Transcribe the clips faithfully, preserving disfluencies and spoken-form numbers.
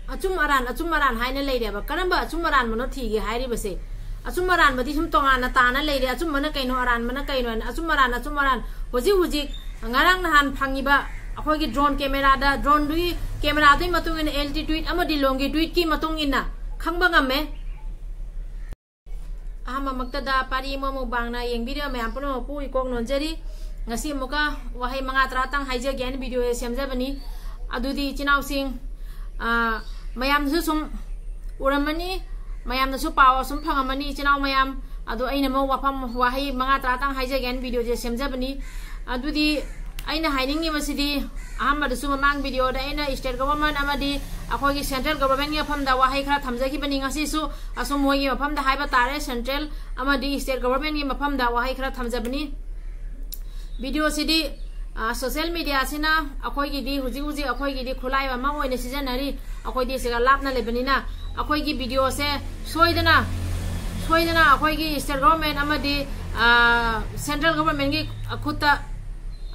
ꯑꯆꯨꯝ ꯑꯔꯥꯟ, ꯑꯆꯨꯝ ꯑꯔꯥꯟ ꯍꯥꯏꯅ ꯂꯩꯔꯦꯕ꯫ ꯀꯔꯝꯕ ꯑꯆꯨꯝ ꯑꯔꯥꯟꯕꯅꯣ ꯊꯤꯒꯦ ꯍꯥꯏꯔꯤꯕꯁꯦ? ꯑꯆꯨꯝ ꯑꯔꯥꯟꯕꯗꯤ ꯁꯨꯝ ꯇꯣꯉꯥꯟꯅ ꯇꯥꯅ ꯂꯩꯔꯦ꯫ ꯑꯆꯨꯝꯕꯅ ꯀꯩꯅꯣ, ꯑꯔꯥꯟꯕꯅ ꯀꯩꯅꯣ ꯍꯥꯏꯅ꯫ ꯑꯆꯨꯝ ꯑꯔꯥꯟ, ꯑꯆꯨꯝ ꯑꯔꯥꯟ꯫ ꯍꯧꯖꯤꯛ ꯍꯧꯖꯤꯛ ꯉꯔꯥꯡ ꯅꯍꯥꯟ ꯐꯪꯉꯤꯕ ꯑꯩꯈꯣꯏꯒꯤ drone cameraꯗ, droneꯗꯨꯒꯤ cameraꯗꯨꯒꯤ ꯃꯇꯨꯡ ꯏꯟꯅ, altitude ꯑꯃꯗꯤ longitudeꯀꯤ ꯃꯇꯨꯡ ꯏꯟꯅ ꯈꯪꯕ ꯉꯝꯃꯦ꯫ ꯑꯍꯥꯟꯕꯃꯛꯇꯗ ꯄꯥꯔꯤ ꯑꯃ ꯃꯨꯛꯕꯥꯡꯅ ꯌꯦꯡꯕꯤꯔꯤꯕ ꯃꯌꯥꯝ ꯄꯨꯝꯅꯃꯛꯄꯨ ꯏꯀꯣꯛ ꯅꯣꯟꯖꯔꯤ꯫ ꯉꯁꯤ ꯑꯃꯨꯛꯀ ꯋꯥꯍꯩ ꯃꯉꯥ ꯇꯔꯥꯇꯪ ꯍꯥꯏꯖꯒꯦ ꯍꯥꯏꯅ videoꯁꯦ ꯁꯦꯝꯖꯕꯅꯤ꯫ ꯑꯗꯨꯗꯤ ꯏꯆꯤꯟ ꯏꯅꯥꯎꯁꯤꯡ, ꯑ, ꯃꯌꯥꯝꯅꯁꯨ ꯁꯨꯝ ꯎꯔꯝꯃꯅꯤ, ꯃꯌꯥꯝꯅꯁꯨ ꯄꯥꯎ ꯑꯁꯨꯝ ꯐꯪꯉꯝꯃꯅꯤ, ꯏꯆꯤꯟ ꯏꯅꯥꯎ ꯃꯌꯥꯝ꯫ ꯑꯗꯣ ꯑꯩꯅ ꯑꯃꯨꯛ ꯋꯥꯐꯝ, ꯋꯥꯍꯩ ꯃꯉꯥ ꯇꯔꯥꯇꯪ ꯍꯥꯏꯖꯒꯦ ꯍꯥꯏꯅ videoꯁꯦ ꯁꯦꯝꯖꯕꯅꯤ꯫ ꯑꯗꯨꯗꯤ ꯑꯩꯅ ꯍꯥꯏꯅꯤꯡꯉꯤꯕꯁꯤꯗꯤ, ꯑꯍꯥꯟꯕꯗꯁꯨ ꯃꯃꯥꯡ videoꯗ ꯑꯩꯅ state government ꯑꯃꯗꯤ ꯑꯩꯈꯣꯏꯒꯤ central governmentꯀꯤ ꯃꯐꯝꯗ ꯋꯥꯍꯩ ꯈꯔ ꯊꯝꯖꯈꯤꯕꯅꯤ꯫ ꯉꯁꯤꯁꯨ ꯑꯁꯨꯝ ꯃꯣꯏꯒꯤ ꯃꯐꯝꯗ ꯍꯥꯏꯕ ꯇꯥꯔꯦ, central ꯑꯃꯗꯤ state governmentꯀꯤ ꯃꯐꯝꯗ ꯋꯥꯍꯩ ꯈꯔ ꯊꯝꯖꯕꯅꯤ꯫ Videoꯁꯤꯗꯤ, ꯑ, social mediaꯁꯤꯅ ꯑꯩꯈꯣꯏꯒꯤꯗꯤ ꯍꯧꯖꯤꯛ ꯍꯧꯖꯤꯛ ꯑꯩꯈꯣꯏꯒꯤꯗꯤ ꯈꯨꯠꯂꯥꯏ ꯑꯃ ꯑꯣꯏꯅ ꯁꯤꯖꯤꯟꯅꯔꯤ꯫ ꯑꯩꯈꯣꯏꯗꯤ ꯁꯤꯒ ꯂꯥꯞꯅ ꯂꯩꯕꯅꯤꯅ ꯑꯩꯈꯣꯏꯒꯤ videoꯁꯦ ꯁꯣꯏꯗꯅ, ꯁꯣꯏꯗꯅ ꯑꯩꯈꯣꯏꯒꯤ state government ꯑꯃꯗꯤ, ꯑ, central governmentꯀꯤ ꯈꯨꯠꯇ,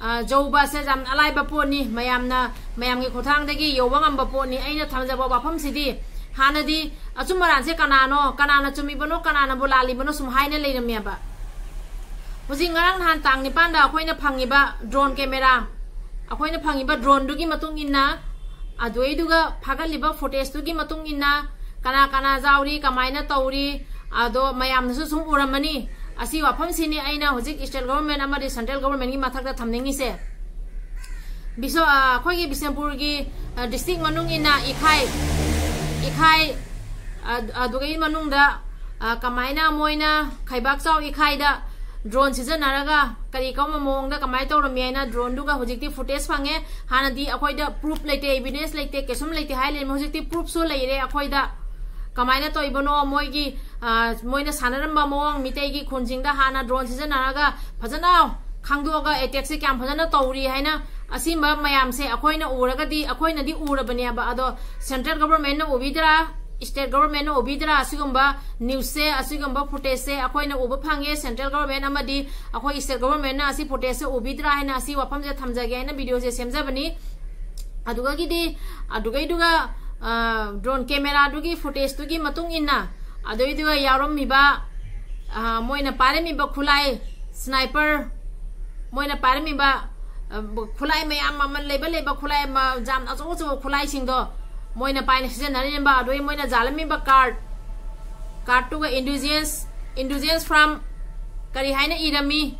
ꯑ, ꯌꯧꯕꯁꯦ ꯌꯥꯝ ꯑꯂꯥꯏꯕ ꯄꯣꯠꯅꯤ꯫ ꯃꯌꯥꯝꯅ, ꯃꯌꯥꯝꯒꯤ ꯈꯨꯠꯊꯥꯡꯗꯒꯤ ꯌꯧꯕ ꯉꯝꯕ ꯄꯣꯠꯅꯤ꯫ ꯑꯩꯅ ꯊꯝꯖꯕ ꯋꯥꯐꯝꯁꯤꯗꯤ, ꯍꯥꯟꯅꯗꯤ ꯑꯆꯨꯝ ꯑꯔꯥꯟꯁꯦ ꯀꯅꯥꯅꯣ, ꯀꯅꯥꯅ ꯆꯨꯝꯃꯤꯕꯅꯣ, ꯀꯅꯥꯅꯕꯨ ꯂꯥꯜꯂꯤꯕꯅꯣ ꯁꯨꯝ ꯍꯥꯏꯅ ꯂꯩꯔꯝꯃꯦꯕ꯫ ꯍꯧꯖꯤꯛ ꯉꯔꯥꯡ ꯅꯍꯥꯟ ꯇꯥꯡ ꯅꯤꯄꯥꯟꯗ ꯑꯩꯈꯣꯏꯅ ꯐꯪꯉꯤꯕ drone camera, ꯑꯩꯈꯣꯏꯅ ꯐꯪꯉꯤꯕ droneꯗꯨꯒꯤ ꯃꯇꯨꯡ ꯏꯟꯅ, ꯑꯗꯨꯗꯩꯗꯨꯒ ꯐꯥꯒꯠꯂꯤꯕ footageꯗꯨꯒꯤ ꯃꯇꯨꯡ ꯏꯟꯅ ꯀꯅꯥ ꯀꯅꯥ ꯌꯥꯎꯔꯤ, ꯀꯃꯥꯏꯅ ꯇꯧꯔꯤ, ꯑꯗꯣ ꯃꯌꯥꯝꯅꯁꯨ ꯁꯨꯝ ꯎꯔꯝꯃꯅꯤ꯫ ꯑꯁꯤ ꯋꯥꯐꯝꯁꯤꯅꯤ ꯑꯩꯅ ꯍꯧꯖꯤꯛ state government ꯑꯃꯗꯤ central governmentꯀꯤ ꯃꯊꯛꯇ ꯊꯝꯅꯤꯡꯉꯤꯁꯦ꯫ ꯕꯤꯁꯣ-, ꯑ, ꯑꯩꯈꯣꯏꯒꯤ ꯕꯤꯁꯦꯝꯄꯨꯔꯒꯤ, ꯑ, district ꯃꯅꯨꯡ ꯏꯟꯅ ꯏꯈꯥꯏ, ꯏꯈꯥꯏ, ꯑ, ꯑꯗꯨꯒꯤ ꯃꯅꯨꯡꯗ, ꯑ, ꯀꯃꯥꯏꯅ ꯃꯣꯏꯅ ꯈꯩꯕꯥꯛꯆꯥꯎ ꯏꯈꯥꯏꯗ drone ꯁꯤꯖꯤꯟꯅꯔꯒ ꯀꯔꯤ ꯀꯔꯝꯕ ꯃꯑꯣꯡꯗ ꯀꯃꯥꯏꯅ ꯇꯧꯔꯝꯃꯤ ꯍꯥꯏꯅ droneꯗꯨꯒ ꯍꯧꯖꯤꯛꯇꯤ footage ꯐꯪꯉꯦ꯫ ꯍꯥꯟꯅꯗꯤ ꯑꯩꯈꯣꯏꯗ proof ꯂꯩꯇꯦ, evidence ꯂꯩꯇꯦ, ꯀꯩꯁꯨꯝ ꯂꯩꯇꯦ ꯍꯥꯏ ꯂꯩꯔꯝꯃꯤ꯫ ꯍꯧꯖꯤꯛꯇꯤ proofꯁꯨ ꯂꯩꯔꯦ ꯑꯩꯈꯣꯏꯗ꯫ ꯀꯃꯥꯏꯅ ꯇꯧꯔꯤꯕꯅꯣ ꯃꯣꯏꯒꯤ, ꯑ, ꯃꯣꯏꯅ ꯁꯥꯟꯅꯔꯝꯕ ꯃꯑꯣꯡ, ꯃꯤꯇꯩꯒꯤ ꯈꯨꯟꯁꯤꯡꯗ ꯍꯥꯟꯅ drone ꯁꯤꯖꯤꯟꯅꯔꯒ ꯐꯖꯅ ꯈꯪꯗꯣꯛꯑꯒ attackꯁꯦ ꯀꯌꯥꯝ ꯐꯖꯅ ꯇꯧꯔꯤ ꯍꯥꯏꯅ, ꯑꯁꯤꯒꯨꯝꯕ ꯃꯌꯥꯝꯁꯦ ꯑꯩꯈꯣꯏꯅ ꯎꯔꯒꯗꯤ, ꯑꯩꯈꯣꯏꯅꯗꯤ ꯎꯔꯕꯅꯦꯕ, ꯑꯗꯣ central governmentꯅ ꯎꯕꯤꯗ꯭ꯔꯥ, state governmentꯅ ꯎꯕꯤꯗ꯭ꯔꯥ, ꯑꯁꯤꯒꯨꯝꯕ newsꯁꯦ, ꯑꯁꯤꯒꯨꯝꯕ footageꯁꯦ ꯑꯩꯈꯣꯏꯅ ꯎꯕ ꯐꯪꯉꯦ꯫ Central government ꯑꯃꯗꯤ ꯑꯩꯈꯣꯏ state governmentꯅ ꯑꯁꯤ footageꯁꯦ ꯎꯕꯤꯗ꯭ꯔꯥ ꯍꯥꯏꯅ ꯑꯁꯤ ꯋꯥꯐꯝꯁꯦ ꯊꯝꯖꯒꯦ ꯍꯥꯏꯅ videoꯁꯦ ꯁꯦꯝꯖꯕꯅꯤ꯫ ꯑꯗꯨꯗꯒꯤꯗꯤ, ꯑꯗꯨꯒꯩꯗꯨꯒ, ꯗ꯭ꯔꯣꯟ ꯀꯦꯃꯦꯔꯥꯗꯨꯒꯤ ꯐꯨꯇꯦꯖꯇꯨꯒꯤ ꯃꯇꯨꯡ ꯏꯟꯅ, ꯑꯗꯨꯏꯗꯨꯒ ꯌꯥꯎꯔꯝꯃꯤꯕ, ꯑ, ꯃꯣꯏꯅ ꯄꯥꯏꯔꯝꯃꯤꯕ ꯈꯨꯠꯂꯥꯏ, ꯁ꯭ꯅꯥꯏꯄꯔ, ꯃꯣꯏꯅ ꯄꯥꯏꯔꯝꯃꯤꯕ, ꯑ, ꯈꯨꯠꯂꯥꯏ ꯃꯌꯥꯝ, ꯃꯃꯜ ꯂꯩꯕ ꯂꯩꯕ ꯈꯨꯠꯂꯥꯏ, ꯃ-, ꯌꯥꯝ ꯑꯆꯧ ꯑꯆꯧꯕ ꯈꯨꯠꯂꯥꯏꯁꯤꯡꯗꯣ ꯃꯣꯏꯅ ꯄꯥꯏꯅ ꯁꯤꯖꯤꯟꯅꯔꯝꯕ, ꯑꯗꯨꯒꯤ ꯃꯣꯏꯅ ꯌꯥꯜꯂꯝꯃꯤꯕ ꯀꯥꯔꯠ, ꯀꯥꯔꯠꯇꯨꯒ ꯏꯟꯗꯤꯖꯤꯅꯁ, ꯏꯟꯗꯤꯖꯤꯅꯁ ꯐ꯭ꯔꯥꯝ ꯀꯔꯤ ꯍꯥꯏꯅ ꯏꯔꯝꯃꯤ,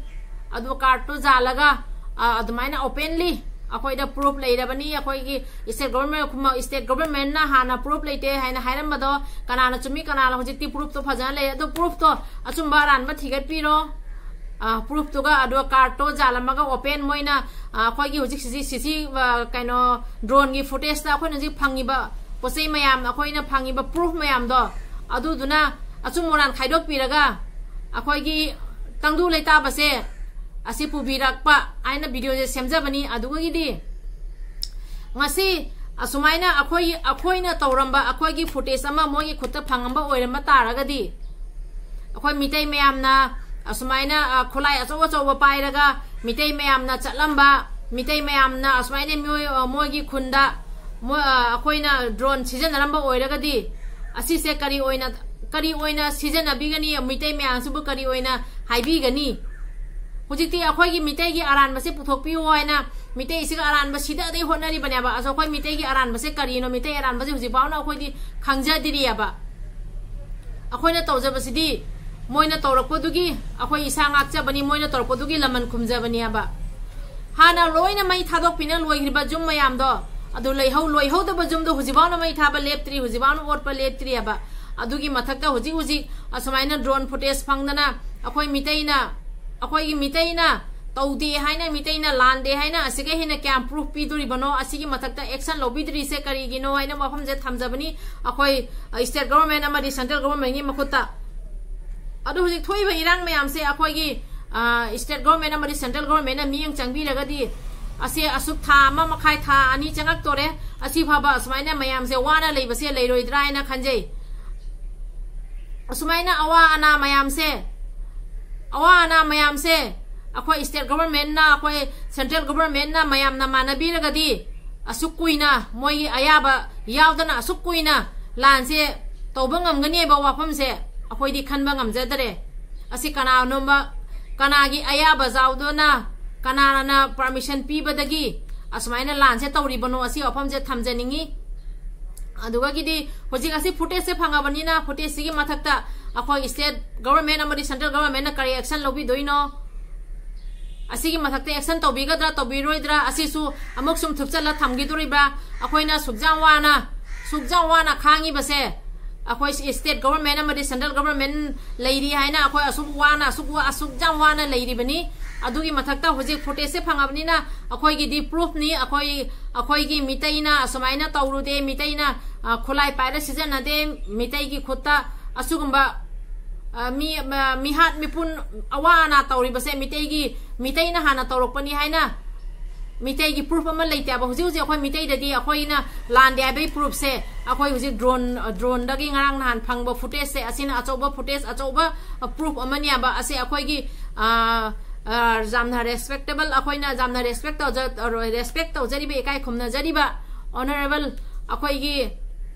ꯑꯗꯨ ꯀꯥꯔꯠꯇꯨ ꯌꯥꯜꯂꯒ, ꯑ, ꯑꯗꯨꯃꯥꯏꯅ ꯑꯣꯄꯦꯟꯂꯤ ꯑꯩꯈꯣꯏꯗ ꯄ꯭ꯔꯨꯐ ꯂꯩꯔꯕꯅꯤ꯫ ꯑꯩꯈꯣꯏꯒꯤ ꯁ꯭ꯇꯦꯠ ꯒꯣꯚꯔꯟꯃꯦꯟ, ꯁ꯭ꯇꯦꯠ ꯒꯣꯚꯔꯟꯃꯦꯟꯅ ꯍꯥꯟꯅ ꯄ꯭ꯔꯨꯐ ꯂꯩꯇꯦ ꯍꯥꯏꯅ ꯍꯥꯏꯔꯝꯕꯗꯣ ꯀꯅꯥꯅ ꯆꯨꯝꯃꯤ, ꯀꯅꯥꯅ, ꯍꯧꯖꯤꯛꯇꯤ ꯄ꯭ꯔꯨꯐꯇꯣ ꯐꯖꯅ ꯂꯩ꯫ ꯑꯗꯨ ꯄ꯭ꯔꯨꯐꯇꯣ, ꯑꯆꯨꯝꯕ ꯑꯔꯥꯟꯕ ꯊꯤꯒꯠꯄꯤꯔꯣ꯫ ꯑ, ꯄ꯭ꯔꯨꯐꯇꯨꯒ ꯑꯗꯨꯒ ꯀꯥꯔꯠꯇꯣ ꯌꯥꯜꯂꯝꯃꯒ ꯑꯣꯄꯦꯟ ꯃꯣꯏꯅ, ꯑ, ꯑꯩꯈꯣꯏꯒꯤ ꯍꯧꯖꯤꯛ ꯁꯤꯁꯤ, ꯁꯤꯁꯤ, ꯑ, ꯀꯩꯅꯣ, ꯗ꯭ꯔꯣꯟꯒꯤ ꯐꯨꯇꯦꯖꯇ ꯑꯩꯈꯣꯏꯅ ꯍꯧꯖꯤꯛ ꯐꯪꯉꯤꯕ ꯄꯣꯠ ꯆꯩ ꯃꯌꯥꯝ, ꯑꯩꯈꯣꯏꯅ ꯐꯪꯉꯤꯕ ꯄ꯭ꯔꯨꯐ ꯃꯌꯥꯝꯗꯣ, ꯑꯗꯨꯗꯨꯅ ꯑꯆꯨꯝ ꯑꯔꯥꯟ ꯈꯥꯏꯗꯣꯛꯄꯤꯔꯒ ꯑꯩꯈꯣꯏꯒꯤ ꯇꯪꯗꯨ ꯂꯩꯇꯥꯕꯁꯦ ꯑꯁꯤ ꯄꯨꯕꯤꯔꯛꯄ ꯍꯥꯏꯅ ꯚꯤꯗꯤꯑꯣꯁꯦ ꯁꯦꯝꯖꯕꯅꯤ꯫ ꯑꯗꯨꯒꯤꯗꯤ ꯉꯁꯤ ꯑꯁꯨꯃꯥꯏꯅ ꯑꯩꯈꯣꯏ, ꯑꯩꯈꯣꯏꯅ ꯇꯧꯔꯝꯕ, ꯑꯩꯈꯣꯏꯒꯤ ꯐꯨꯇꯦꯖ ꯑꯃ ꯃꯣꯏꯒꯤ ꯈꯨꯠꯇ ꯐꯪꯉꯝꯕ ꯑꯣꯏꯔꯝꯕ ꯇꯥꯔꯒꯗꯤ, ꯑꯩꯈꯣꯏ ꯃꯤꯇꯩ ꯃꯌꯥꯝꯅ ꯑꯁꯨꯃꯥꯏꯅ, ꯑ, ꯈꯨꯠꯂꯥꯏ ꯑꯆꯧ ꯑꯆꯧꯕ ꯄꯥꯏꯔꯒ ꯃꯤꯇꯩ ꯃꯌꯥꯝꯅ ꯆꯠꯂꯝꯕ, ꯃꯤꯇꯩ ꯃꯌꯥꯝꯅ ꯑꯁꯨꯃꯥꯏꯅ ꯃꯤꯑꯣꯏ, ꯑ, ꯃꯣꯏꯒꯤ ꯈꯨꯟꯗ ꯃꯣꯏ, ꯑ, ꯑꯩꯈꯣꯏꯅ ꯗ꯭ꯔꯣꯟ ꯁꯤꯖꯤꯟꯅꯔꯝꯕ ꯑꯣꯏꯔꯒꯗꯤ, ꯑꯁꯤꯁꯦ ꯀꯔꯤ ꯑꯣꯏꯅ, ꯀꯔꯤ ꯑꯣꯏꯅ ꯁꯤꯖꯤꯟꯅꯕꯤꯒꯅꯤ? ꯃꯤꯇꯩ ꯃꯌꯥꯝꯁꯤꯕꯨ ꯀꯔꯤ ꯑꯣꯏꯅ ꯍꯥꯏꯕꯤꯒꯅꯤ? ꯍꯧꯖꯤꯛꯇꯤ ꯑꯩꯈꯣꯏꯒꯤ ꯃꯤꯇꯩꯒꯤ ꯑꯔꯥꯟꯕꯁꯦ ꯄꯨꯊꯣꯛꯄꯤꯌꯨ ꯍꯥꯏꯅ ꯃꯤꯇꯩꯁꯤꯒ ꯑꯔꯥꯟꯕ ꯁꯤꯗꯗꯩ ꯍꯣꯠꯅꯔꯤꯕꯅꯦꯕ꯫ ꯑꯁ, ꯑꯩꯈꯣꯏ ꯃꯤꯇꯩꯒꯤ ꯑꯔꯥꯟꯕꯁꯦ ꯀꯔꯤꯅꯣ? ꯃꯤꯇꯩ ꯑꯔꯥꯟꯕꯁꯦ ꯍꯧꯖꯤꯛꯐꯥꯎꯅ ꯑꯩꯈꯣꯏꯗꯤ ꯈꯪꯖꯗ꯭ꯔꯤꯑꯕ꯫ ꯑꯩꯈꯣꯏꯅ ꯇꯧꯖꯕꯁꯤꯗꯤ ꯃꯣꯏꯅ ꯇꯧꯔꯛꯄꯗꯨꯒꯤ ꯑꯩꯈꯣꯏ ꯏꯁꯥ ꯉꯥꯛꯆꯕꯅꯤ, ꯃꯣꯏꯅ ꯇꯧꯔꯛꯄꯗꯨꯒꯤ ꯂꯃꯟ ꯈꯨꯝꯖꯕꯅꯤ ꯍꯥꯏꯕ꯫ ꯍꯥꯟꯅ ꯂꯣꯏꯅ ꯃꯩ ꯊꯥꯗꯣꯛꯄꯤꯅ ꯂꯣꯏꯈ꯭ꯔꯤꯕ ꯌꯨꯝ ꯃꯌꯥꯝꯗꯣ, ꯑꯗꯨ ꯂꯩꯍꯧ-, ꯂꯣꯏꯍꯧꯗꯕ ꯌꯨꯝꯗꯣ ꯍꯧꯖꯤꯛꯐꯥꯎꯅ ꯃꯩ ꯊꯥꯕ ꯂꯦꯞꯇ꯭ꯔꯤ, ꯍꯧꯖꯤꯛꯐꯥꯎꯅ ꯑꯣꯠꯄ ꯂꯦꯞꯇ꯭ꯔꯤ ꯍꯥꯏꯕ꯫ ꯑꯗꯨꯒꯤ ꯃꯊꯛꯇ ꯍꯧꯖꯤꯛ ꯍꯧꯖꯤꯛ ꯑꯁꯨꯃꯥꯏꯅ ꯗ꯭ꯔꯣꯟ ꯐꯨꯇꯦꯖ ꯐꯪꯗꯅ ꯑꯩꯈꯣꯏ ꯃꯤꯇꯩꯅ, ꯑꯩꯈꯣꯏꯒꯤ ꯃꯤꯇꯩꯅ ꯇꯧꯗꯦ ꯍꯥꯏꯅ, ꯃꯤꯇꯩꯅ ꯂꯥꯟꯗꯦ ꯍꯥꯏꯅ ꯑꯁꯤꯒ ꯍꯦꯟꯅ ꯀꯌꯥꯝ ꯄ꯭ꯔꯨꯐ ꯄꯤꯗꯣꯔꯤꯕꯅꯣ? ꯑꯁꯤꯒꯤ ꯃꯊꯛꯇ ꯑꯦꯛꯁꯟ ꯂꯧꯕꯤꯗ꯭ꯔꯤꯁꯦ ꯀꯔꯤꯒꯤꯅꯣ ꯍꯥꯏꯅ ꯋꯥꯐꯝꯁꯦ ꯊꯝꯖꯕꯅꯤ ꯑꯩꯈꯣꯏ, ꯑ, ꯁ꯭ꯇꯦꯠ ꯒꯣꯚꯔꯟꯃꯦꯟ ꯑꯃꯗꯤ ꯁꯦꯟꯇ꯭ꯔꯦꯜ ꯒꯣꯚꯔꯟꯃꯦꯟꯒꯤ ꯃꯈꯨꯠꯇ꯫ ꯑꯗꯨ ꯍꯧꯖꯤꯛ ꯊꯣꯛꯏꯕ ꯏꯔꯥꯡ ꯃꯌꯥꯝꯁꯦ ꯑꯩꯈꯣꯏꯒꯤ, ꯑ, ꯁ꯭ꯇꯦꯠ ꯒꯣꯚꯔꯟꯃꯦꯟ ꯑꯃꯗꯤ ꯁꯦꯟꯇ꯭ꯔꯦꯜ ꯒꯣꯚꯔꯟꯃꯦꯟꯅ ꯃꯤꯠꯌꯦꯡ ꯆꯪꯕꯤꯔꯒꯗꯤ ꯑꯁꯦ ꯑꯁꯨꯛ ꯊꯥ ꯑꯃ ꯃꯈꯥꯏ, ꯊꯥ ꯑꯅꯤ ꯆꯪꯉꯛꯇꯣꯔꯦ꯫ ꯑꯁꯤ ꯐꯥꯎꯕ ꯑꯁꯨꯃꯥꯏꯅ ꯃꯌꯥꯝꯁꯦ ꯋꯥꯅ ꯂꯩꯕꯁꯦ ꯂꯩꯔꯣꯏꯗ꯭ꯔꯥ ꯍꯥꯏꯅ ꯈꯟꯖꯩ꯫ ꯑꯁꯨꯃꯥꯏꯅ ꯑꯋꯥ ꯑꯅꯥ ꯃꯌꯥꯝꯁꯦ, ꯑꯋꯥ ꯑꯅꯥ ꯃꯌꯥꯝꯁꯦ ꯑꯩꯈꯣꯏ ꯁ꯭ꯇꯦꯠ ꯒꯣꯚꯔꯟꯃꯦꯟꯅ, ꯑꯩꯈꯣꯏ ꯁꯦꯟꯇ꯭ꯔꯦꯜ ꯒꯣꯚꯔꯟꯃꯦꯟꯅ ꯃꯌꯥꯝꯅ ꯃꯥꯟꯅꯕꯤꯔꯒꯗꯤ ꯑꯁꯨꯛ ꯀꯨꯏꯅ ꯃꯣꯏꯒꯤ ꯑꯌꯥꯕ ꯌꯥꯎꯗꯅ ꯑꯁꯨꯛ ꯀꯨꯏꯅ ꯂꯥꯟꯁꯦ ꯇꯧꯕ ꯉꯝꯒꯅꯤ ꯍꯥꯏꯕ ꯋꯥꯐꯝꯁꯦ ꯑꯩꯈꯣꯏꯗꯤ ꯈꯟꯕ ꯉꯝꯖꯗꯔꯦ꯫ ꯑꯁꯤ ꯀꯅꯥꯅꯣꯝꯕ, ꯀꯅꯥꯒꯤ ꯑꯌꯥꯕ ꯌꯥꯎꯗꯅ, ꯀꯅꯥꯅ permission ꯄꯤꯕꯗꯒꯤ ꯑꯁꯨꯃꯥꯏꯅ ꯂꯥꯟꯁꯦ ꯇꯧꯔꯤꯕꯅꯣ, ꯑꯁꯤ ꯋꯥꯐꯝꯁꯦ ꯊꯝꯖꯅꯤꯡꯉꯤ꯫ ꯑꯗꯨꯒꯒꯤꯗꯤ ꯍꯧꯖꯤꯛ ꯑꯁꯤ footageꯁꯦ ꯐꯪꯉꯕꯅꯤꯅ, footageꯁꯤꯒꯤ ꯃꯊꯛꯇ ꯑꯩꯈꯣꯏ state government ꯑꯃꯗꯤ central governmentꯅ ꯀꯔꯤ action ꯂꯧꯕꯤꯗꯣꯏꯅꯣ, ꯑꯁꯤꯒꯤ ꯃꯊꯛꯇ action ꯇꯧꯕꯤꯒꯗ꯭ꯔꯥ ꯇꯧꯕꯤꯔꯣꯏꯗ꯭ꯔꯥ, ꯑꯁꯤꯁꯨ ꯑꯃꯨꯛ ꯁꯨꯝ ꯊꯨꯞꯆꯜꯂ ꯊꯝꯈꯤꯗꯣꯔꯤꯕ꯭ꯔꯥ? ꯑꯩꯈꯣꯏꯅ ꯁꯨꯛ ꯌꯥꯝ ꯋꯥꯅ, ꯁꯨꯛ ꯌꯥꯝ ꯋꯥꯅ ꯈꯥꯡꯉꯤꯕꯁꯦ, ꯑꯩꯈꯣꯏ state government ꯑꯃꯗꯤ central government ꯂꯩꯔꯤ ꯍꯥꯏꯅ ꯑꯩꯈꯣꯏ ꯑꯁꯨꯛ ꯋꯥꯅ, ꯑꯁꯨꯛ ꯋꯥ-, ꯑꯁꯨꯛ ꯌꯥꯝ ꯋꯥꯅ ꯂꯩꯔꯤꯕꯅꯤ꯫ ꯑꯗꯨꯒꯤ ꯃꯊꯛꯇ ꯍꯧꯖꯤꯛ footageꯁꯦ ꯐꯪꯉꯕꯅꯤꯅ ꯑꯩꯈꯣꯏꯒꯤꯗꯤ proofꯅꯤ, ꯑꯩꯈꯣꯏ, ꯑꯩꯈꯣꯏꯒꯤ ꯃꯤꯇꯩꯅ ꯑꯁꯨꯃꯥꯏꯅ ꯇꯧꯔꯨꯗꯦ, ꯃꯤꯇꯩꯅ, ꯑ, ꯈꯨꯠꯂꯥꯏ ꯄꯥꯏꯔ ꯁꯤꯖꯤꯟꯅꯗꯦ, ꯃꯤꯇꯩꯒꯤ ꯈꯨꯠꯇ ꯑꯁꯤꯒꯨꯝꯕ, ꯑ, ꯃꯤ, ꯑ, ꯃꯤꯍꯥꯠ ꯃꯤꯄꯨꯟ ꯑꯋꯥ ꯑꯅꯥ ꯇꯧꯔꯤꯕꯁꯦ ꯃꯤꯇꯩꯒꯤ, ꯃꯤꯇꯩꯅ ꯍꯥꯟꯅ ꯇꯧꯔꯛꯄꯅꯤ ꯍꯥꯏꯅ ꯃꯤꯇꯩꯒꯤ proof ꯑꯃ ꯂꯩꯇꯦꯕ꯫ ꯍꯧꯖꯤꯛ ꯍꯧꯖꯤꯛ ꯑꯩꯈꯣꯏ ꯃꯤꯇꯩꯗꯗꯤ ꯑꯩꯈꯣꯏꯅ ꯂꯥꯟꯗꯦ ꯍꯥꯏꯕꯒꯤ proofꯁꯦ ꯑꯩꯈꯣꯏ ꯍꯧꯖꯤꯛ drone, droneꯗꯒꯤ ꯉꯔꯥꯡ ꯅꯍꯥꯟ ꯐꯪꯕ footageꯁꯦ, ꯑꯁꯤꯅ ꯑꯆꯧꯕ footage, ꯑꯆꯧꯕ proof ꯑꯃꯅꯦꯕ꯫ ꯑꯁꯤ ꯑꯩꯈꯣꯏꯒꯤ, ꯑ, ꯑ, ꯌꯥꯝꯅ respectable, ꯑꯩꯈꯣꯏꯅ ꯌꯥꯝꯅ respect ꯇꯧꯖ-, respect ꯇꯧꯖꯔꯤꯕ, ꯏꯀꯥꯏ ꯈꯨꯝꯅꯖꯔꯤꯕ honourable ꯑꯩꯈꯣꯏꯒꯤ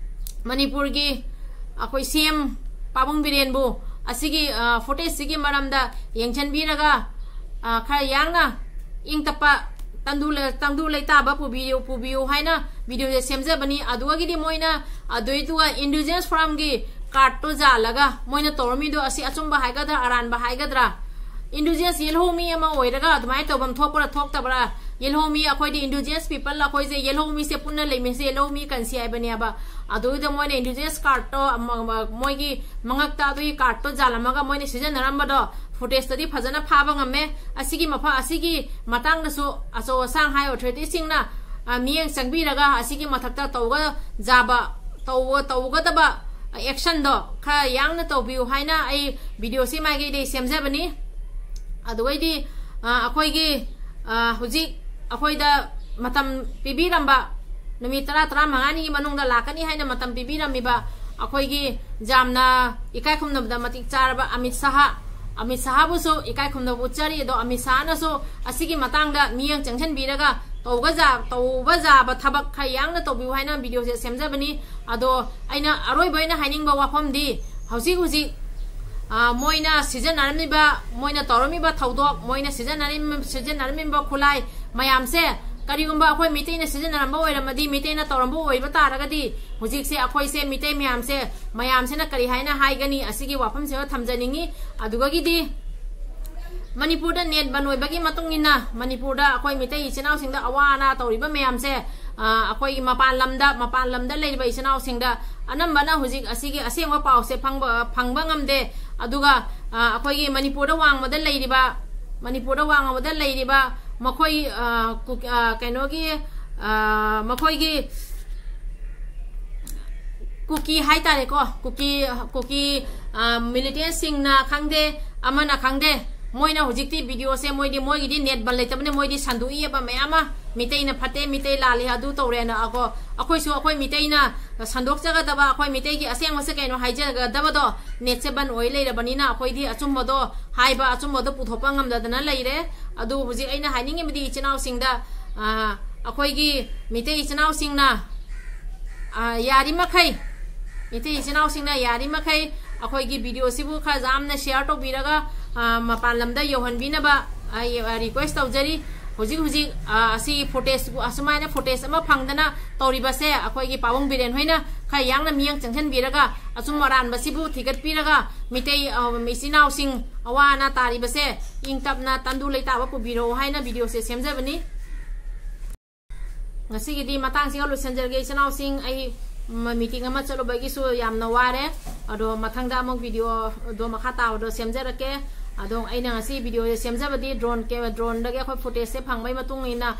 ꯃꯅꯤꯄꯨꯔꯒꯤ ꯑꯩꯈꯣꯏ CM ꯄꯥꯕꯨꯡ ꯕꯤꯔꯦꯟꯕꯨ ꯑꯁꯤꯒꯤ, ꯑ, footageꯁꯤꯒꯤ ꯃꯔꯝꯗ ꯌꯦꯡꯁꯤꯟꯕꯤꯔꯒ, ꯑ, ꯈꯔ ꯌꯥꯡꯅ ꯏꯪ ꯇꯞꯄ ꯇꯪꯗꯨ ꯂ-, ꯇꯪꯗꯨ ꯂꯩꯇꯥꯕ ꯄꯨꯕꯤꯌꯨ, ꯄꯨꯕꯤꯌꯨ ꯍꯥꯏꯅ videoꯁꯦ ꯁꯦꯝꯖꯕꯅꯤ꯫ ꯑꯗꯨꯒꯤꯗꯤ ꯃꯣꯏꯅ ꯑꯗꯨꯏꯗꯨꯒ Indigenous Forumꯒꯤ cardꯇꯣ ꯌꯥꯜꯂꯒ ꯃꯣꯏꯅ ꯇꯧꯔꯝꯃꯤꯗꯣ ꯑꯁꯤ ꯑꯆꯨꯝꯕ ꯍꯥꯏꯒꯗ꯭ꯔꯥ, ꯑꯔꯥꯟꯕ ꯍꯥꯏꯒꯗ꯭ꯔꯥ? Indigenous ꯌꯦꯜꯍꯧꯃꯤ ꯑꯃ ꯑꯣꯏꯔꯒ ꯑꯗꯨꯃꯥꯏꯅ ꯇꯧꯐꯝ ꯊꯣꯛꯄ꯭ꯔꯥ ꯊꯣꯛꯇꯕ꯭ꯔꯥ? ꯌꯦꯜꯍꯧꯃꯤ, ꯑꯩꯈꯣꯏꯗꯤ Indigenous people, ꯑꯩꯈꯣꯏꯁꯦ ꯌꯦꯜꯍꯧꯃꯤꯁꯦ ꯄꯨꯟꯅ ꯂꯩꯃꯤꯟꯅꯁꯦ, ꯌꯦꯜꯍꯧꯃꯤ ꯀꯟꯁꯤ ꯍꯥꯏꯕꯅꯦꯕ꯫ ꯑꯗꯨꯒꯤꯗ ꯃꯣꯏꯅ Indigenous cardꯇꯣ ꯑꯃ-, ꯑꯃ-, ꯃꯣꯏꯒꯤ ꯃꯉꯛꯇ ꯑꯗꯨꯒꯤ cardꯇꯣ ꯌꯥꯜꯂꯝꯃꯒ ꯃꯣꯏꯅ ꯁꯤꯖꯤꯟꯅꯔꯝꯕꯗꯣ footageꯇꯗꯤ ꯐꯖꯅ ꯐꯥꯕ ꯉꯝꯃꯦ꯫ ꯑꯁꯤꯒꯤ ꯃꯐꯝ, ꯑꯁꯤꯒꯤ ꯃꯇꯥꯡꯗꯁꯨ ꯑꯆꯧ ꯑꯁꯥꯡ high authorityꯁꯤꯡꯅ, ꯑ, ꯃꯤꯠꯌꯦꯡ ꯆꯪꯕꯤꯔꯒ ꯑꯁꯤꯒꯤ ꯃꯊꯛꯇ ꯇꯧꯒ-, ꯌꯥꯕ, ꯇꯧ-, ꯇꯧꯒꯗꯕ actionꯗꯣ ꯈꯔ ꯌꯥꯡꯅ ꯇꯧꯕꯤꯌꯨ ꯍꯥꯏꯅ ꯑꯩ videoꯁꯤ ꯃꯥꯏꯀꯩꯗꯒꯤ ꯁꯦꯝꯖꯕꯅꯤ꯫ ꯑꯗꯨꯒꯩꯗꯤ, ꯑ, ꯑꯩꯈꯣꯏꯒꯤ, ꯑ, ꯍꯧꯖꯤꯛ ꯑꯩꯈꯣꯏꯗ ꯃꯇꯝ ꯄꯤꯕꯤꯔꯝꯕ, ꯅꯨꯃꯤꯠ ꯇꯔꯥ, ꯇꯔꯥꯃꯉꯥꯅꯤꯒꯤ ꯃꯅꯨꯡꯗ ꯂꯥꯛꯀꯅꯤ ꯍꯥꯏꯅ ꯃꯇꯝ ꯄꯤꯕꯤꯔꯝꯃꯤꯕ ꯑꯩꯈꯣꯏꯒꯤ ꯌꯥꯝꯅ ꯏꯀꯥꯏ ꯈꯨꯝꯅꯕꯗ ꯃꯇꯤꯛ ꯆꯥꯔꯕ ꯑꯃꯤꯠ ꯁꯥꯍ, ꯑꯃꯤꯠ ꯁꯥꯍꯕꯨꯁꯨ ꯏꯀꯥꯏ ꯈꯨꯝꯅꯕ ꯎꯠꯆꯔꯤ꯫ ꯑꯗꯣ ꯑꯃꯤꯠ ꯁꯥꯍꯅꯁꯨ ꯑꯁꯤꯒꯤ ꯃꯇꯥꯡꯗ ꯃꯤꯠꯌꯦꯡ ꯆꯪꯁꯤꯟꯕꯤꯔꯒ ꯇꯧꯕ ꯌꯥꯕ ꯊꯕꯛ ꯈꯔ ꯌꯥꯡꯅ ꯇꯧꯕꯤꯌꯨ ꯍꯥꯏꯅ ꯚꯤꯗꯤꯑꯣꯁꯦ ꯁꯦꯝꯖꯕꯅꯤ꯫ ꯑꯗꯣ ꯑꯩꯅ ꯑꯔꯣꯏꯕ ꯑꯩꯅ ꯍꯥꯏꯅꯤꯡꯕ ꯋꯥꯐꯝꯗꯤ, ꯍꯧꯖꯤꯛ ꯍꯧꯖꯤꯛ ꯃꯣꯏꯅ ꯁꯤꯖꯤꯟꯅꯔꯝꯃꯤꯕ, ꯃꯣꯏꯅ ꯇꯧꯔꯝꯃꯤꯕ ꯊꯧꯗꯣꯛ, ꯃꯣꯏꯅ ꯁꯤꯖꯤꯟꯅꯔꯝꯃꯤꯕ ꯈꯨꯠꯂꯥꯏ ꯃꯌꯥꯝꯁꯦ, ꯀꯔꯤꯒꯨꯝꯕ ꯑꯩꯈꯣꯏ ꯃꯤꯇꯩꯅ ꯁꯤꯖꯤꯟꯅꯔꯝꯕ ꯑꯣꯏꯔꯝꯃꯗꯤ, ꯃꯤꯇꯩꯅ ꯇꯧꯔꯝꯕ ꯑꯣꯏꯕ ꯇꯥꯔꯒꯗꯤ, ꯍꯧꯖꯤꯛꯁꯦ ꯑꯩꯈꯣꯏꯁꯦ ꯃꯤꯇꯩ ꯃꯌꯥꯝꯁꯦ, ꯃꯌꯥꯝꯁꯤꯅ ꯀꯔꯤ ꯍꯥꯏꯅ ꯍꯥꯏꯒꯅꯤ? ꯑꯁꯤꯒꯤ ꯋꯥꯐꯝꯁꯤꯃ ꯊꯝꯖꯅꯤꯡꯉꯤ꯫ ꯑꯗꯨꯗꯒꯤꯗꯤ ꯃꯅꯤꯄꯨꯔꯗ ꯅꯦꯠ ꯕꯟ ꯑꯣꯏꯕꯒꯤ ꯃꯇꯨꯡ ꯏꯟꯅ ꯃꯅꯤꯄꯨꯔꯗ ꯑꯩꯈꯣꯏ ꯃꯤꯇꯩ ꯏꯆꯤꯟ ꯏꯅꯥꯎꯁꯤꯡꯗ ꯑꯋꯥ ꯑꯅꯥ ꯇꯧꯔꯤꯕ ꯃꯌꯥꯝꯁꯦ, ꯑꯩꯈꯣꯏꯒꯤ ꯃꯄꯥꯟ ꯂꯝꯗ, ꯃꯄꯥꯟ ꯂꯝꯗ ꯂꯩꯔꯤꯕ ꯏꯆꯤꯟ ꯏꯅꯥꯎꯁꯤꯡꯗ ꯑꯅꯝꯕꯅ ꯍꯧꯖꯤꯛ ꯑꯁꯤꯒꯤ ꯑꯁꯦꯡꯕ ꯄꯥꯎꯁꯦ ꯐꯪꯕ, ꯐꯪꯕ ꯉꯝꯗꯦ꯫ ꯑꯗꯨꯒ ꯑꯩꯈꯣꯏꯒꯤ ꯃꯅꯤꯄꯨꯔꯗ ꯋꯥꯡꯃꯗ ꯂꯩꯔꯤꯕ, ꯃꯅꯤꯄꯨꯔꯗ ꯋꯥꯡꯃꯗ ꯂꯩꯔꯤꯕ ꯃꯈꯣꯏ, ꯀꯩꯅꯣꯒꯤ, ꯃꯈꯣꯏꯒꯤ ꯀꯨꯀꯤ ꯍꯥꯏꯇꯥꯔꯦꯀꯣ, ꯀꯨꯀꯤ, ꯀꯨꯀꯤ ꯃꯤꯂꯤꯇꯦꯟꯁꯤꯡꯅ ꯈꯪꯗꯦ, ꯑꯃꯅ ꯈꯪꯗꯦ, ꯃꯣꯏꯅ ꯍꯧꯖꯤꯛꯇꯤ ꯚꯤꯗꯤꯑꯣꯁꯦ, ꯃꯣꯏꯗꯤ, ꯃꯣꯏꯒꯤꯗꯤ ꯅꯦꯠ ꯕꯟ ꯂꯩꯇꯕꯅꯤ, ꯃꯣꯏꯗꯤ ꯁꯟꯗꯣꯛꯏꯑꯕ ꯃꯌꯥꯝ ꯑꯃ, ꯃꯤꯇꯩꯅ ꯐꯠꯇꯦ, ꯃꯤꯇꯩ ꯂꯥꯜꯂꯤ, ꯑꯗꯨ ꯇꯧꯔꯦꯅ꯫ ꯑꯀꯣ, ꯑꯩꯈꯣꯏꯁꯨ ꯑꯩꯈꯣꯏ ꯃꯤꯇꯩꯅ ꯁꯟꯗꯣꯛꯆꯒꯗꯕ, ꯑꯩꯈꯣꯏ ꯃꯤꯇꯩꯒꯤ ꯑꯁꯦꯡꯕꯁꯦ ꯀꯩꯅꯣ ꯍꯥꯏꯖꯒꯗꯕꯗꯣ ꯅꯦꯠꯁꯦ ꯕꯟ ꯑꯣꯏ ꯂꯩꯔꯕꯅꯤꯅ, ꯑꯩꯈꯣꯏꯗꯤ ꯑꯆꯨꯝꯕꯗꯣ ꯍꯥꯏꯕ, ꯑꯆꯨꯝꯕꯗꯣ ꯄꯨꯊꯣꯛꯄ ꯉꯝꯗꯗꯅ ꯂꯩꯔꯦ꯫ ꯑꯗꯨ ꯍꯧꯖꯤꯛ ꯑꯩꯅ ꯍꯥꯏꯅꯤꯡꯉꯤꯕꯗꯤ ꯏꯆꯤꯟ ꯏꯅꯥꯎꯁꯤꯡꯗ, ꯑꯩꯈꯣꯏꯒꯤ ꯃꯤꯇꯩ ꯏꯆꯤꯟ ꯏꯅꯥꯎꯁꯤꯡꯅ, ꯌꯥꯔꯤꯃꯈꯩ, ꯃꯤꯇꯩ ꯏꯆꯤꯟ ꯏꯅꯥꯎꯁꯤꯡꯅ ꯌꯥꯔꯤꯃꯈꯩ ꯑꯩꯈꯣꯏꯒꯤ ꯚꯤꯗꯤꯑꯣꯁꯤꯕꯨ ꯈꯔ ꯌꯥꯝꯅ ꯁꯤꯌꯥꯔ ꯇꯧꯕꯤꯔꯒ, ꯃꯄꯥꯟ ꯂꯝꯗ ꯌꯧꯍꯟꯕꯤꯅꯕ ꯑꯩ ꯔꯤꯀ꯭ꯋꯦꯁ ꯇꯧꯖꯔꯤ꯫ ꯍꯧꯖꯤꯛ ꯍꯧꯖꯤꯛ ꯑꯁꯤ ꯐꯨꯇꯦꯖ, ꯑꯁꯨꯃꯥꯏꯅ ꯐꯨꯇꯦꯖ ꯑꯃ ꯐꯪꯗꯅ ꯇꯧꯔꯤꯕꯁꯦ, ꯑꯩꯈꯣꯏꯒꯤ ꯄꯥꯕꯨꯡ ꯕꯤꯔꯦꯟ ꯍꯣꯏꯅ ꯈꯔ ꯌꯥꯡꯅ ꯃꯤꯠꯌꯦꯡ ꯆꯪꯁꯤꯟꯕꯤꯔꯒ, ꯑꯆꯨꯝ ꯑꯔꯥꯟꯕꯁꯤꯕꯨ ꯊꯤꯒꯠꯄꯤꯔꯒ, ꯃꯤꯇꯩ ꯏꯆꯤꯟ ꯏꯅꯥꯎꯁꯤꯡ ꯑꯋꯥ ꯑꯅꯥ ꯇꯥꯔꯤꯕꯁꯦ ꯏꯪ ꯇꯞꯅ ꯇꯪꯗꯨ ꯂꯩꯇꯥꯕ ꯄꯨꯕꯤꯔꯛꯑꯣ ꯍꯥꯏꯅ ꯚꯤꯗꯤꯑꯣꯁꯦ ꯁꯦꯝꯖꯕꯅꯤ꯫ ꯉꯁꯤꯒꯤꯗꯤ ꯃꯇꯥꯡꯁꯤꯒ ꯂꯣꯏꯁꯤꯟꯖꯔꯒꯦ ꯏꯆꯤꯟ ꯏꯅꯥꯎꯁꯤꯡ꯫ ꯑꯩ ꯃꯤꯇꯤꯡ ꯑꯃ ꯆꯠꯂꯨꯕꯒꯤꯁꯨ ꯌꯥꯝꯅ ꯋꯥꯔꯦ꯫ ꯑꯗꯣ ꯃꯊꯪꯗ ꯑꯃꯨꯛ ꯚꯤꯗꯤꯑꯣꯗꯣ ꯃꯈꯥ ꯇꯥꯕꯗꯣ ꯁꯦꯝꯖꯔꯛꯀꯦ꯫ ꯑꯗꯣ ꯑꯩꯅ ꯉꯁꯤ ꯚꯤꯗꯤꯑꯣꯁꯦ ꯁꯦꯝꯖꯕꯗꯤ ꯗ꯭ꯔꯣꯟ ꯀꯦ-, ꯗ꯭ꯔꯣꯟꯗꯒꯤ ꯑꯩꯈꯣꯏ ꯐꯨꯇꯦꯖꯁꯦ ꯐꯪꯕꯒꯤ ꯃꯇꯨꯡ ꯏꯟꯅ,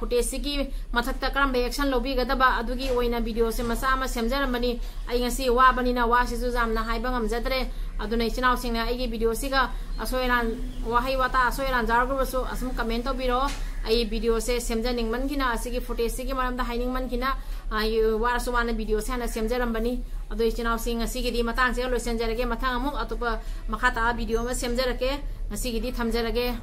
ꯐꯨꯇꯦꯖꯁꯤꯒꯤ ꯃꯊꯛꯇ ꯀꯔꯝꯕ ꯑꯦꯛꯁꯟ ꯂꯧꯕꯤꯒꯗꯕ, ꯑꯗꯨꯒꯤ ꯑꯣꯏꯅ ꯚꯤꯗꯤꯑꯣꯁꯦ ꯃꯆꯥ ꯑꯃ ꯁꯦꯝꯖꯔꯝꯕꯅꯤ꯫ ꯑꯩ ꯉꯁꯤ ꯋꯥꯕꯅꯤꯅ ꯋꯥꯁꯤꯁꯨ ꯌꯥꯝꯅ ꯍꯥꯏꯕ ꯉꯝꯖꯗ꯭ꯔꯦ꯫ ꯑꯗꯨꯅ ꯏꯆꯤꯟ ꯏꯅꯥꯎꯁꯤꯡꯅ ꯑꯩꯒꯤ ꯚꯤꯗꯤꯑꯣꯁꯤꯒ ꯑꯁꯣꯏ ꯑꯔꯥꯟ, ꯋꯥꯍꯩ ꯋꯥꯇꯥ ꯑꯁꯣꯏ ꯑꯔꯥꯟ ꯌꯥꯎꯔꯒꯕꯁꯨ ꯑꯁꯨꯝ ꯀꯃꯦꯟ ꯇꯧꯕꯤꯔꯛꯑꯣ꯫ ꯑꯩ ꯚꯤꯗꯤꯑꯣꯁꯦ ꯁꯦꯝꯖꯅꯤꯡꯃꯟꯈꯤꯅ, ꯑꯁꯤꯒꯤ ꯐꯨꯇꯦꯖꯁꯤꯒꯤ ꯃꯔꯝꯗ ꯍꯥꯏꯅꯤꯡꯃꯟꯈꯤꯅ, ꯑꯩ ꯋꯥꯔꯁꯨ ꯋꯥꯅ ꯚꯤꯗꯤꯑꯣꯁꯦ ꯍꯥꯟꯅ ꯁꯦꯝꯖꯔꯝꯕꯅꯤ꯫ ꯑꯗꯣ ꯏꯆꯤꯟ ꯏꯅꯥꯎꯁꯤꯡ, ꯉꯁꯤꯒꯤꯗꯤ ꯃꯇꯥꯡꯁꯤꯒ ꯂꯣꯏꯁꯤꯟꯖꯔꯒꯦ꯫ ꯃꯊꯪ ꯑꯃꯨꯛ ꯑꯇꯣꯞꯄ ꯃꯈꯥ ꯇꯥꯕ ꯚꯤꯗꯤꯑꯣ ꯑꯃ ꯁꯦꯝꯖꯔꯛꯀꯦ꯫ ꯉꯁꯤꯒꯤꯗꯤ ꯊꯝꯖꯔꯒꯦ꯫